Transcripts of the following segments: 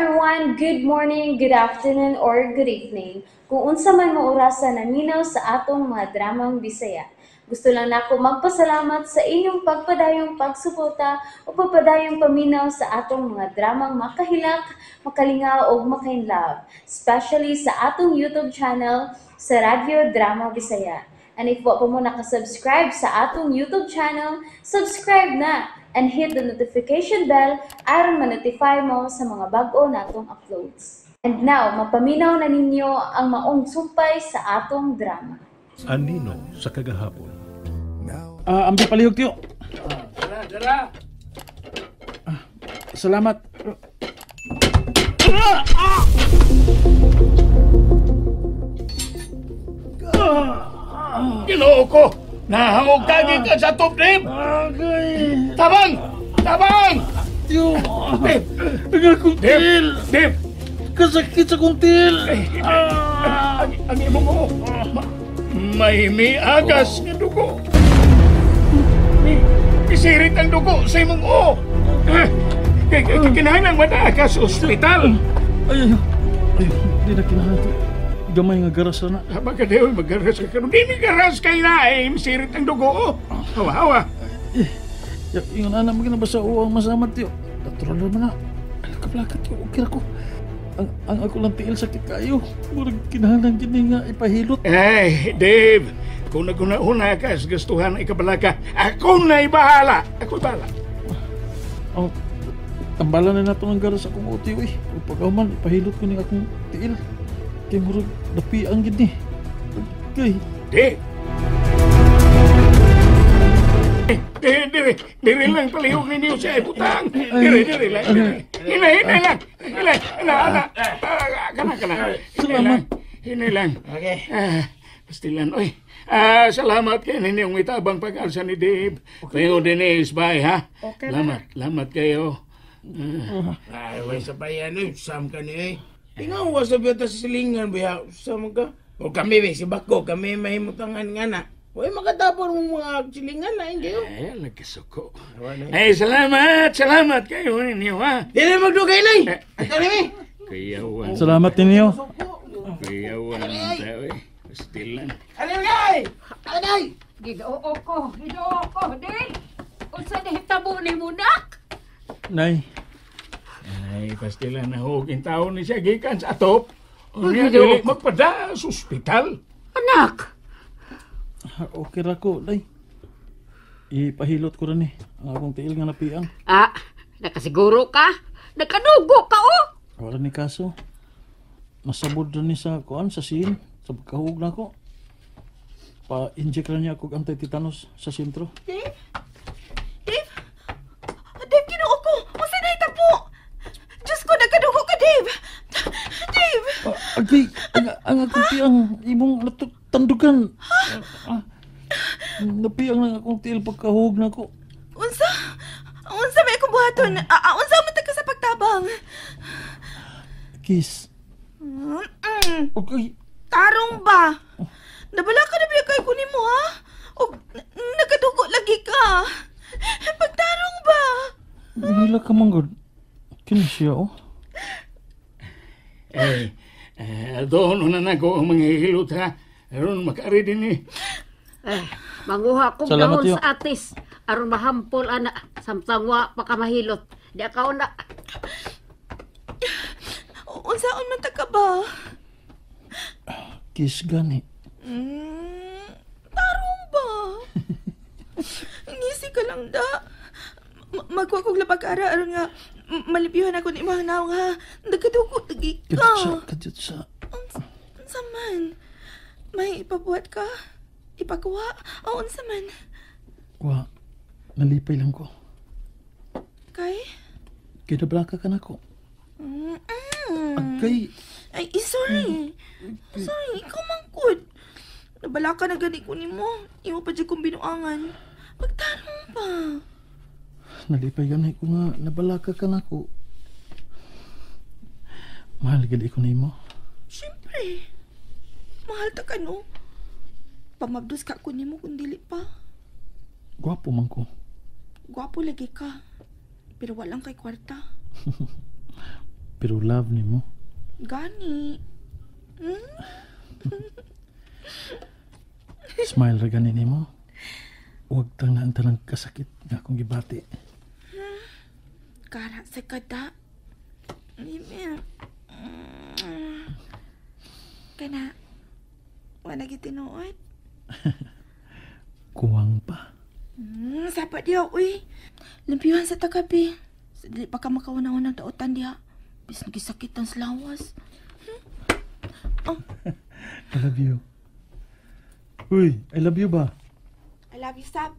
everyone! Good morning, good afternoon, or good evening. Kung unsa man mo orasa naminaw sa atong mga dramang Bisaya. Gusto lang nako magpasalamat sa inyong pagpadayong pagsuporta o pagpadayong paminaw sa atong mga dramang makahilak, makalingaw ug makainlove, especially sa atong YouTube channel sa Radyo Drama Bisaya. And if wa pa mo nakasubscribe sa atong YouTube channel, subscribe na and hit the notification bell aron ma-notify mo sa mga bag-o natong uploads. And now, mapaminaw na ninyo ang maong sumpay sa atong drama. Anino sa kagahapon. Ambi palihog, tiyo. Dara, dara. Salamat. Ginoo ko. Nahangog kagi ka sa top, Dave. Agay. Tabang! Tabang! Tiyo. Dave! Ang akong Dave! til. Dave! Kasakit sa kong til. Ang imong oo. May miagas nga dugo. Isirit ang dugo sa imong oo. Kinahanglan man ka sa ospital. Ay, ay, ay, di na kinahanglan to. Gamay nga garas na. Habang ka Dave, maggaras ka karon. Di mi garas kay na eh. Misirit ang dugo. Oh. Hawa, hawa. Eh, ingon ana mo ginabasa o ang masama, tiyo. Natural naman na. Alaka-plaka, tiyo. Okay ra ko. Ang ako lang tiil sakit kayo. Murag kinahanglan gini nga ipahilot. Ay, Dave, kung naguna-una ka sa gastuhan ikabalaka, ako na ibahala. Ako bahala. Oh, tambalan na nato ng garas akong uti, uy. Ug pagkahuman, ipahilot ko ning akong tiil. Kay murag dapi ang gid ni. Kay Dave! Dire, dire, dire lang palihog ninyo sa ibutang. Dire, dire lang, dire. Hinay, hinay lang. Hinay, ana, ana. Kana, kana. Hinay lang. Hinay lang. Okay. Pastilan, oy. Salamat kayo ninyong itabang pag-alsa ni Dave. Kayo din eh, bye, ha? Okay. Lamat, lamat kayo. Ay, way sa bayan eh. Sam ka ni eh. Tingnan ko sa biyata sa silingan, biya. Sam ka. O kami, be, si Bako, kami mahimutangan nga na. Way makatapon mong mga silingan na, hindi yun. Ay, nagkasuko. Ay, salamat, salamat kayo ninyo, ha? Di na magdugay na eh. Ito na eh. Kayawan. Salamat ninyo. Kayawan ng tao, eh. Pastilan. Alagay! Alagay! Ginoo ko, Ginoo ko, Dave. Unsa ni hitabo ni mo, nak? Nay, Ay, pastilan na hugin tao ni siya gikan sa atop. Unya, Ay, Ginoo. dili magpada sa ospital. Anak, okay ra ko, Nay. Ipahilot ko rin eh. Ang akong tiil nga napiang. Nakasiguro ka? Nakadugo ka, oh! Wala ni kaso. Nasabod rin ni sa kuan sa sin, sa pagkahug na ko. Pa-inject ra niya ako og anti-tetanus sa sentro. Dave? Dave? Dave, Ginoo ko! Unsa na hitabo? Diyos ko, nagkadugo ka, Dave! Dave! Agay, ang akong tiang imong tandugan. Napiang lang akong tiil pagkahug na ko. Unsa? Unsa may akong buhaton? Unsa man ta ka sa pagtabang? Kiss. Okay. Tarong ba? Nabala ka na ba kay kunin mo, ha? O nakadugo lagi ka? Pagtarong ba? Hila ka man gud. Kini siya, oh. Ay, doon na na ko ang mga hilot, ha? Aron makaari din eh. Eh, manguha kong Salamat, dahon tiyo. sa atis. Aron mahampol, ana. Samtang wa pa ka mahilot. Di ka una. Unsaon man ta ka ba? Kiss gani. Tarong ba? Ngisi ka lang da. Magkuha kog labag ara aron nga malipyuhan ako ni imong nawong, ha. Nagkadugo lagi ka. Kadjut sa, kadjut sa. Unsa man? May ipabuhat ka? Ipakuha? O unsa man? Wa, nalipay lang ko. Kay? Kinablaka ka na ko. Agay, Ay, sorry. Sorry, ikaw man gud. Nabala ka na gani ko nimo. Imo pa jud kong binuangan. Pagtarong pa. Nalipay gani ko nga nabalaka ka na ko. Mahal gid ko nimo. Siyempre. Mahal ta ka, no? Pamabdos ka ko nimo kung dili pa. Gwapo man ko. Gwapo lagi ka. Pero walang kay kwarta. Pero love nimo. Gani. Smile ra gani nimo. Huwag tang na ang tanang kasakit nga akong gibati. Kara sa kada. Mimi. Kana. Wala gitinuod. Kuwang pa. Sapa diha, uy. Limpiwan sa takabi. Sa dili pa ka makauna-unang daotan diha. Bis nagisakit ang slawas. Oh. I love you. Uy, I love you ba? I love you, Sab.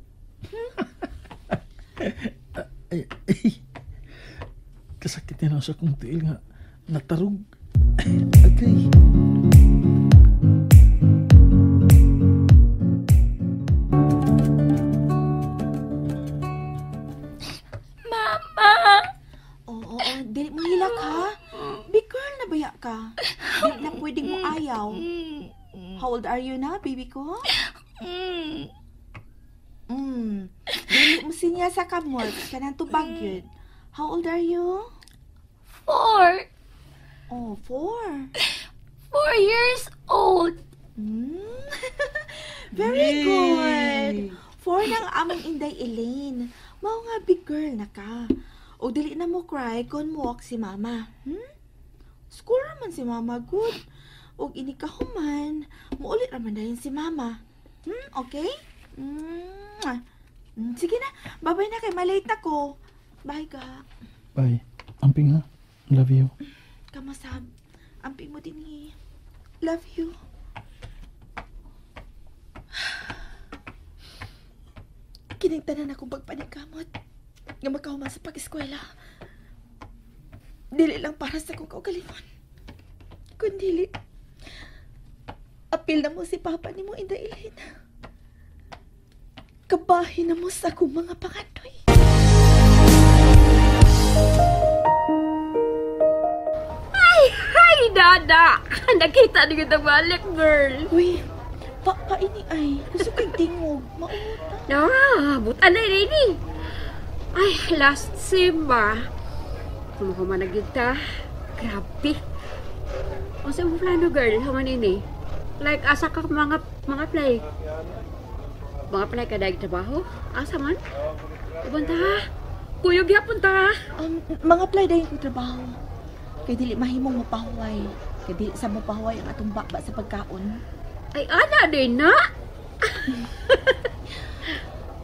Ay, ay. Kasakit niya na sa akong tiil nga. Natarog. Okay. Mama! Oo, dili mo hilak ha. Big girl na baya ka. Dili na pwedeng mo ayaw. How old are you na, baby ko? Dili mo sinya sa kamot. Kanang tubag yun. How old are you? 4. Oh, 4. 4 years old. Very good. 4 ng among Inday Elaine. Mao nga big girl na ka. O dili na mo cry kung mo walk si mama. School man si mama good. Og ini ka human, muulit raman dayon si mama. Okay? Sige na, babay na kay malate na ko. Bye ka. Bye. Amping ha. Love you. Kamasab. Amping mo din eh. Love you. Kining tanan akong pagpanikamot nga makahuman sa pag-eskwela. Dili lang para sa kong kaugalingon. Kundili, apil na mo si Papa ni mo, Inday Elaine. Kabahin na mo sa akong mga pangandoy. Ay, hi, Dada! Nakita niyo kita balik, girl. Uy, paini ay. Gusto kay tingog. Mauta. Ah, buta na ini. Ay, last sim ba? Kumuhuma na gyud ta. Grabe. Unsa mo plano, girl? Human ini? Like, asa ka mga play? Mga play ka dahil trabaho? Asa man? Uban ta ha? Kuyog yapon ta ha? Mga play dahil ko trabaho. Kay dili mahimong mapahuway. Kay dili sa mapahuway ang atong bakba sa pagkaon. Ay, ana din na!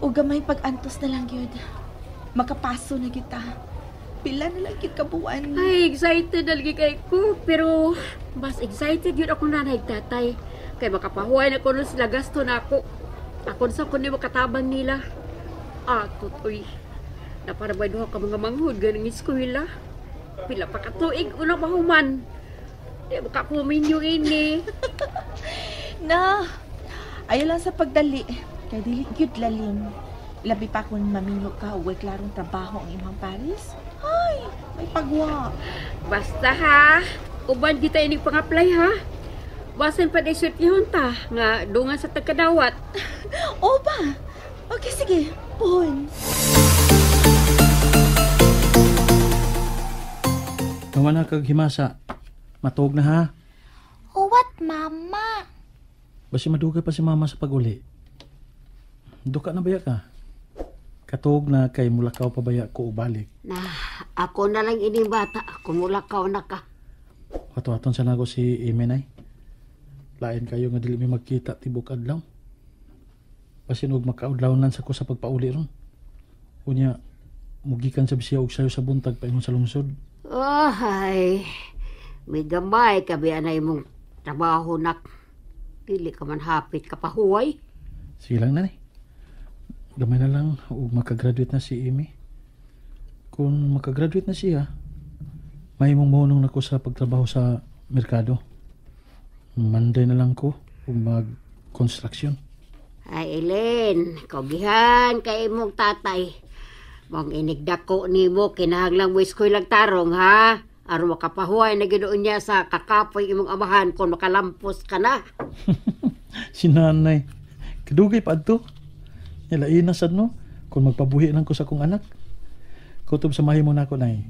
O gamay pag-antos na lang yun. Makapaso na kita. Pila na lang yun kabuan. Ay, excited na lagi kay ko. Pero, mas excited yun ako nanay tatay. Kay makapahuway na ko nun sila gasto na ako. Ako sa kundi makatabang nila. Ah, tutoy. Naparabay duha ka mga manghod ganang eskwela. Pila pa katuig, una pa human. Di makakuminyo ini. Na, ayaw lang sa pagdali. Kay dili gyud lalim. Labi pa kung maminyo ka o klarong trabaho ang imong Paris. Ay, may pagwa. Basta ha, uban kita inig pang-apply ha. Basan pa di swertihon ta, nga dungan sa tagkadawat. O ba? Okay, sige. Puhon. Tawa na kag himasa. Matuog na ha. What, mama? Basi madugay pa si mama sa pag-uli. Duka na baya ka? Katuog na kay mulakaw pa baya ko ubalik. Na, ako na lang ini bata. Ako mulakaw na ka. Ato-aton sa nago si Imenay. Lain kayo nga dili mi magkita tibok adlaw. Basin og makaudlawnan sa ko sa pagpauli ron. Unya, mugikan sa siya og sayo sa buntag paingon sa lungsod. Oh, ay. May gamay kabi na imong trabaho nak. Dili ka man hapit kapahuway. Sige lang nanay. Gamay na lang og makagraduate na si Amy. Kung makagraduate na siya, mahimong maunong na ko sa pagtrabaho sa merkado. Monday na lang ko ug mag-construction. Ay, Elaine, kaugihan kay imong tatay. Mong inigdako nimo kinahanglang mo eskwela tarong ha. Aron makapahuway na ginoon niya sa kakapoy imong amahan kung makalampos ka na. Si nanay, kadugay pa adto. Nilaina sad no, kung magpabuhi lang ko sa akong anak. Kutob sa mahimo nako nay.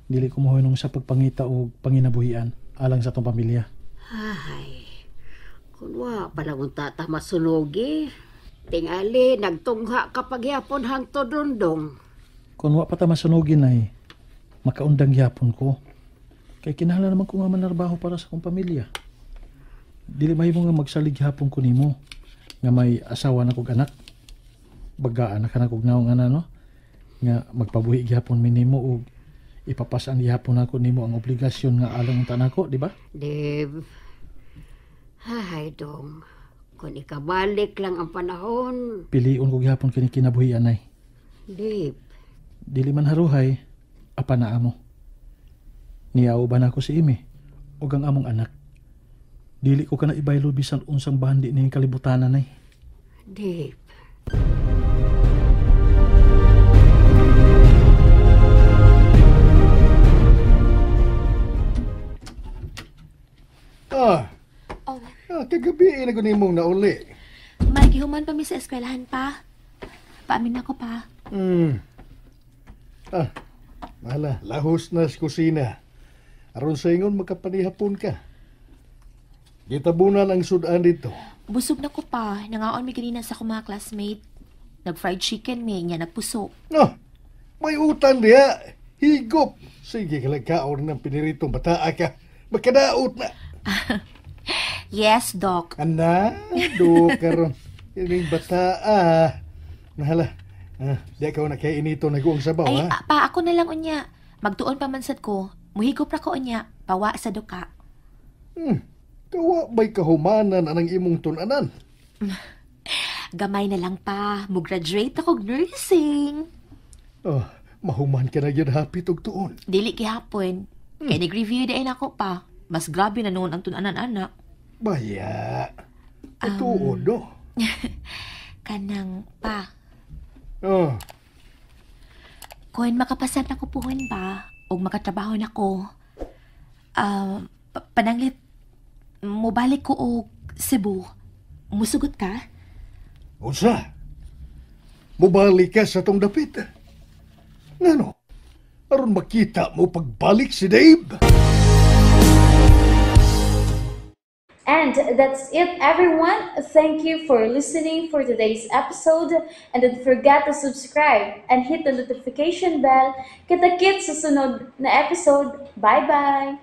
Dili ko mohinong sa pagpangita og panginabuhian alang sa atong pamilya. Ay, kun wa pala unta ta masunogi. Tingali, nagtungha ka pagyapon hangtod rundong. Kung wa pa ta masunugin ay makaundang gyapon ko. Kay kinahanglan naman ko nga manarbaho para sa akong pamilya. Dili mahimo nga magsalig gyapon ko nimo nga may asawa na kog anak. Bagaan na ka na kog naong ana no nga magpabuhi gyapon mi nimo og ipapasan gyapon nako nimo ang obligasyon nga alang unta nako, di ba? Dave, ay dong, kung ikabalik lang ang panahon. Piliun ko gyapon kini kinabuhian ay. Dave, Dili man haruhay, apa na amo. Niyaw ba nako si Ime ug ang among anak. Dili ko kana ibaylo bisan unsang bandi ning kalibutanan ay. Dave. Ah. Ah, kagabi na ko nimong nauli. May gihuman pa mi sa eskwelahan pa. Paamin ako pa. Ah, mahala, lahos na sa kusina. Aron sa ingon, makapanihapon ka. Gitabunan ang sudan dito. Busog na ko pa. Nangaon mi ganina sa akong mga classmate. Nag-fried chicken mi, niya nagpuso. No, may utang diha. Higop. Sige, kalagkaon ng piniritong bataa ka. Makadaot na. Yes, Doc. Ana, do karon. Ining bataa. Nahala. Ah, di ka na kay inito naguong sabaw, Ay, ha? pa, ako na lang unya. Magtuon pa man sad ko. Muhigop ra ko unya. Pawa sa duka. Kawa ba'y kahumanan anang imong tunanan? Gamay na lang pa. Mugraduate ako nursing. Oh, mahuman ka na gyud hapit og tuon. Dili gihapon. Kay nag-review dayon ako pa. Mas grabe na noon ang tunanan, anak. Baya. Tuod, no? Kanang pa. Oh. Kung makapasar na ko puhon ba, o makatrabaho na ko, pananglit, mobalik ko og Cebu. Musugot ka? Unsa? Mobalik ka sa tong dapit? Ngano? Aron makita mo pagbalik si Dave? And that's it, everyone. Thank you for listening for today's episode. And don't forget to subscribe and hit the notification bell. Kita-kits sa sunod na episode. Bye-bye!